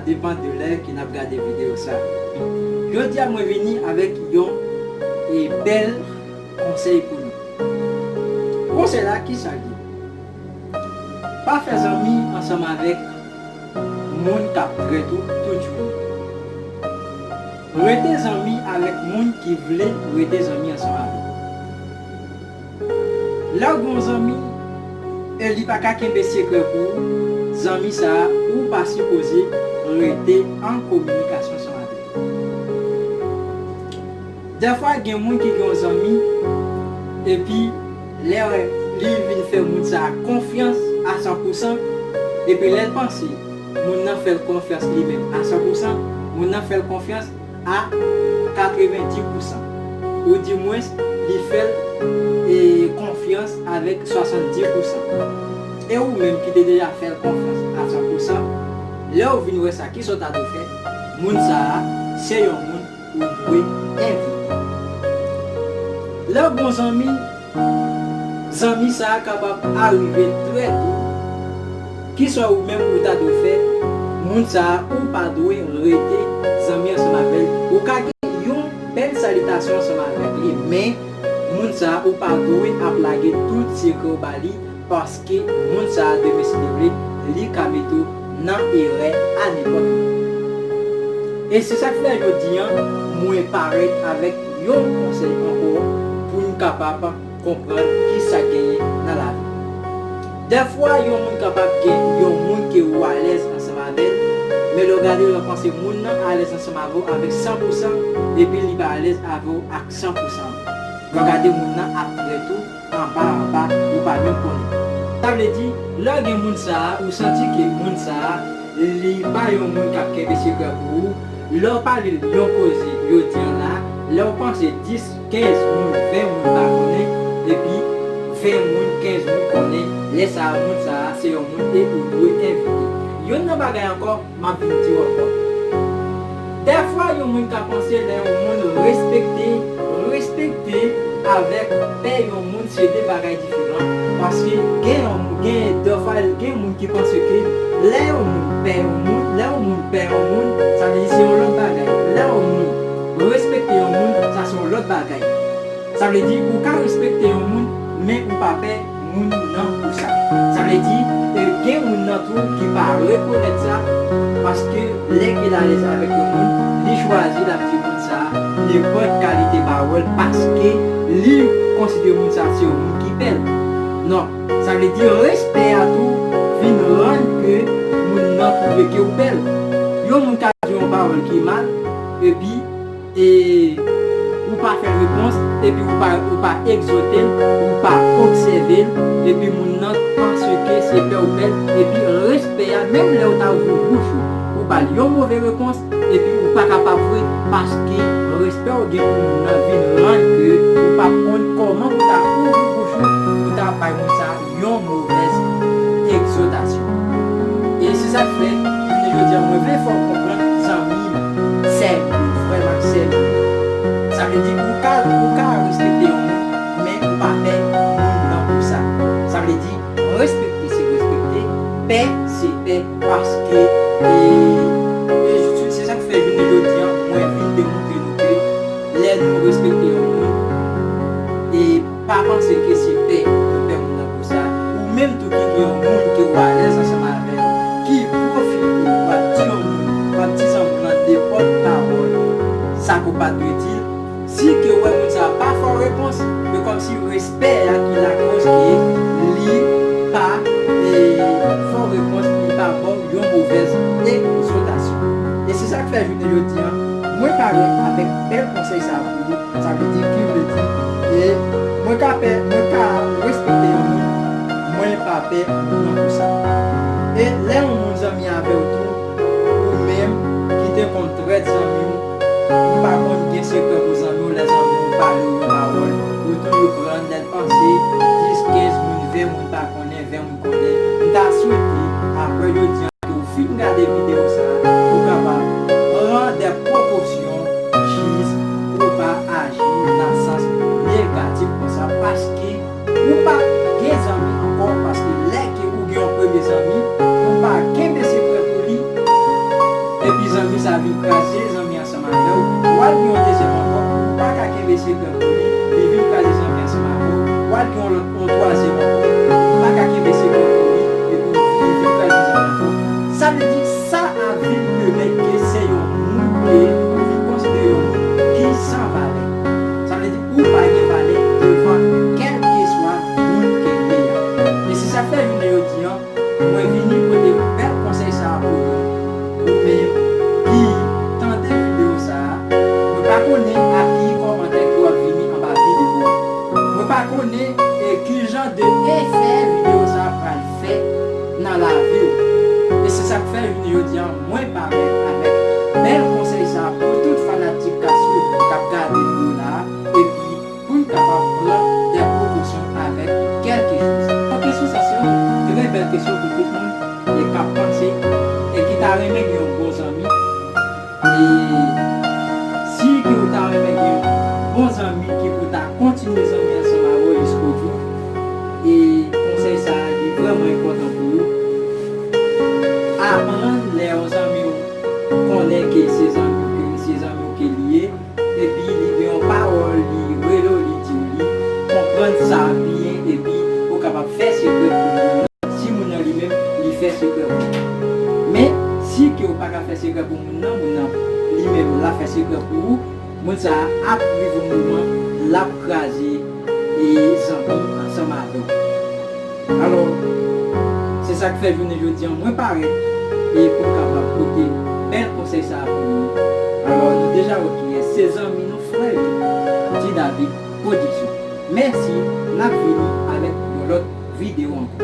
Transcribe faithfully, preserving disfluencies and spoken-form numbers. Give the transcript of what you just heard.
depann de lè ke n ap gade videyo sa. Jodi a, mwen vini avèk yon e bèl konsèy pou nou. Konsèy la, ki sa l ye? Pa fè zanmi ansanm avèk moun k ap trèt ou tout jounen. Rete zanmi avèk moun ki vle rete zanmi ansanm avè w. Lè w gen yon zanmi e li pa ka kenbe sekrè pou ou, zanmi sa a, ou pa sipoze rete an kominikasyon ansanm avè l. Dèfwa, gen moun ki gen yon zanmi, epi lè li vin fè moun sa a konfyans a san pou san, epi lè l panse moun nan fè l konfyans li menm a san pou san, moun nan fè l konfyans a katrevenndis pou san, oudimwens li fè l e, konfyans avèk swasanndis pou san. E ou menm ki te deja fè l konfyans a san pou san, lè w vin wè sa, kisa w ta dwe fè? Moun sa a se yon moun ou dwe envite. Lè w gen yon zanmi, zanmi sa a kapab arive trèt ou. Kisa ou menm ou ta dwe fè? Moun sa a, ou pa dwe rete zanmi ansanm avè l. Ou ka gen yon bèl salitasyon ansanm avèk li, men moun sa a, ou pa dwe ap lage tout sekrè w ba li, paske moun sa a, demen si Dye vle, li ka mete w nan erè a nenpòt moman. E se sa k fè jodi a, mwen parèt avèk yon konsèy ankò pou n kapab konprann kisa k genyen nan lavi. Dèfwa, yon moun kapab gen yon moun ke ou alèz ansanm avè l, men lè w gade, w panse moun nan alèz ansanm avè w avèk san pou san, epi li pa alèz avè w ak san pou san. Lè w gade, moun nan ap trèt ou anba anba, ou pa menm konnen. Sa vle di, lè w gen moun sa a, ou santi ke moun sa a, li pa yon moun k ap kenbe sekrè pou ou, lè w pale l yon koze jodi a la, lè w panse dis, kenz moun, ven moun pa konnen, epi ven moun, kenz moun konnen, lè sa a, moun sa a, se yon moun e ou dwe envite. Youn nan bagay ankò, m ap vin di w ankò. Dèfwa, yon moun ka panse lè yon moun respekte, respekte avèk pè yon moun se de bagay diferan. Paske gen yon, gen, dèfwa, gen moun ki panse ke lè yon moun pè yon moun, lè yon moun pè yon moun, sa vle di se yon lòt bagay. Lè yon moun respekte yon moun, sa se yon lòt bagay. Sa vle di, ou ka respekte yon moun, men ou pa pè moun nan pou sa. Sa vle di, e, gen moun nan tou ki pa rekonèt sa, paske lè ke l alèz avèk yon moun, li chwazi l ap di moun sa a nenpòt kalite pawòl, paske li konsidere moun sa a se yon moun ki pè l. Non, sa vle di, respè a tou vin rann ke moun nan twouve ke ou pè l. Yon moun ka di yon pawòl ki mal, epi e ou pa fè repons, epi ou pa, ou pa egzòte l, ou pa obsève l, epi moun nan panse ke se pè ou pè l, epi respè a, menm lè ou ta ouvri bouch ou, ou ba l yon move repons, epi ou pa kapab vre, paske respè ou gen pou moun nan vin rann ke ou pa konn kòman pou ta ouvri bouch ou, pou ta bay moun sa yon movèz egzòtasyon. E se sa k fè, jounen jodi a, mwen vle fè w konprann, zanmi m, sè m, frè m ak sè m. Sa vle di, ou ka, ou ka respekte yon moun, men ou pa pè moun nan pou sa. Sa vle di, respekte se respekte, pè se pè, paske, e, e se sa k fè, jounen jodi a, mwen vin demontre nou ke lè nou respekte yon moun, e pa panse ke se pè nou pè moun nan pou sa. Ou menm tou ki gen yon moun ke w alèz ansanm avè l, ki pwofite w ap di yon moun, w ap di zanmi w lan nenpòt pawòl, sa ke w pa t dwe di l, si ke w wè moun sa a pa fè w repons, men kòmsi respè a ki lakòz ke li pa, e, fè w repons, li pa ba w yon movèz egzòtasyon. E se sa k fè jounen jodi a, mwen parèt avèk bèl konsèy sa a pou ou. Sa vle di, ki vle di, e mwen ka pè, mwen ka respekte yon moun, mwen pa pè moun nan pou sa. E lè yon moun zanmi avè w tou, ou menm ki te konn trèt zanmi w, ou pa konn gen sekrè pou zanmi w, lè zanmi w pale w yon pawòl, ou toujou pran l, lè l panse dis, kenz moun, ven moun pa konnen, ven moun konnen. M ta swete, apre jodi a, ke w fin gade videyo sa a, ou kapab pran de prekosyon jis pou w pa aji nan sans negatif konsa, paske ou pa gen zanmi ankò, paske lè ke ou gen yon premye zanmi, ou pa kenbe sekrè pou li, li, li vin kraze zanmi ansanm avè w, w al gen yon lòt, yon twazyèm ankò, ou pa ka kenbe sekrè pou li, epi li vin kraze zanmi ankò. Sa vle di, sa a vin pèmèt ke se yon moun ke ou vin konsidere yon moun ki san valè. Sa vle di, ou pa gen valè devan kèlkeswa moun ke l ye a. E se sa k fè jounen jodi a, mwen vini pote bèl konsèy sa a pou ou. Ou menm ki tande videyo sa a, mwen pa konnen a ki kòmantè ke w ap vini anba videyo a. Mwen pa konnen e ki jan de efè videyo sa a pral fè nan lavi w. E se sa k fè jounen jodi a, mwen parèt avèk bèl konsèy sa a pou tout fanatik k ap swiv, k ap gade videyo la a, epi pou n kapab pran de prekosyon avèk kèlke chòz. Kesyon sa se yon trè bèl kesyon pou tout moun e k ap panse e ki ta renmen gen yon bon zanmi. E si ke w ta renmen gen yon bon zanmi ki pou ta kontinye zanmi ansanm avè w jiskobou, e konsèy sa a li vrèman enpòtan pou ou. Aprann lè yon zanmi w konnen ke se zanmi w ke, se zanmi w ke li ye, epi li gen yon pawòl, li rele w, li di w li, konprann sa byen, epi ou kapab fè sekrè pou moun nan. Si moun nan li menm, li fè sekrè pou ou. Men, si ke ou pa ka fè sekrè pou moun nan, moun nan li menm, l ap fè sekrè pou ou, moun sa a ap rive yon moman, l ap kraze e zanmi ansanm avè w. Alò, se sa k fè jounen jodi a, mwen parèt e pou m kapab pote bèl konsèy sa a pou nou. Alò, nou deja wè kiyès, se zanmi nou, frè yo, Ti David Production. Mèsi, n ap vini avèk yon lòt videyo ankò.